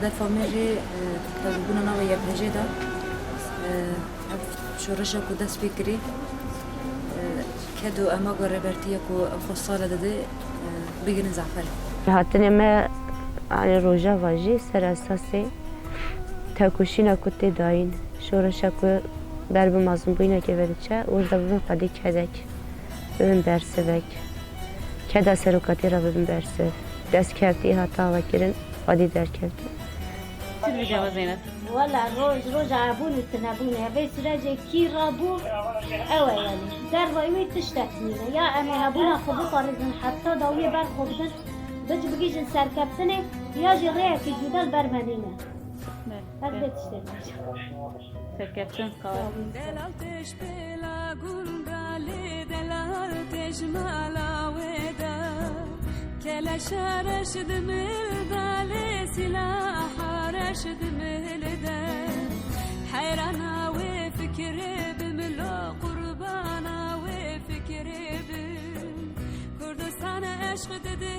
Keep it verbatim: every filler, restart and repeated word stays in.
Defa me jî, e, tevlîbûna nava Y P G de, e, ev şoreşa ku dest pê kirî, e, ked û emaga rêbertiya ku ev xwe sale dide, e, bigirin zeferê. Hatinê me, yani, Rojava jî ser esasê tekoşîna ku tê dayîn, şoreşa ku ber bi mezinbûyînekê ve diçe, wisa bibin xwedî kedek, bibin bersivek. Keda serokatî re bibin bersiv. Destkevtî hate avakirin, xwedî derkevtin. Çi dibêje we Zeynep? Wela roj, roja hebûn û tinebûnê. Vê sürecê kî rabû, ew e yani. Dervayî wê tiştek nîne. Ya em ê hebûna xwe biparêzin, heta dawiyê ber xwe bidin, bic bigihîjin serkeftinê, ya jî rêyekî cuda li ber me nîne. Be, Ez be. Vê tiştê dibêjim. Serkeftin sağ ol. Delal teş pêla gunda lê delal teş mala wê de. Keleşa reş dimil da lê silaha reş dimil de. Heyrana wê fikirê bim lo qurbana wê fikirê bim. Kurdistan eşq didi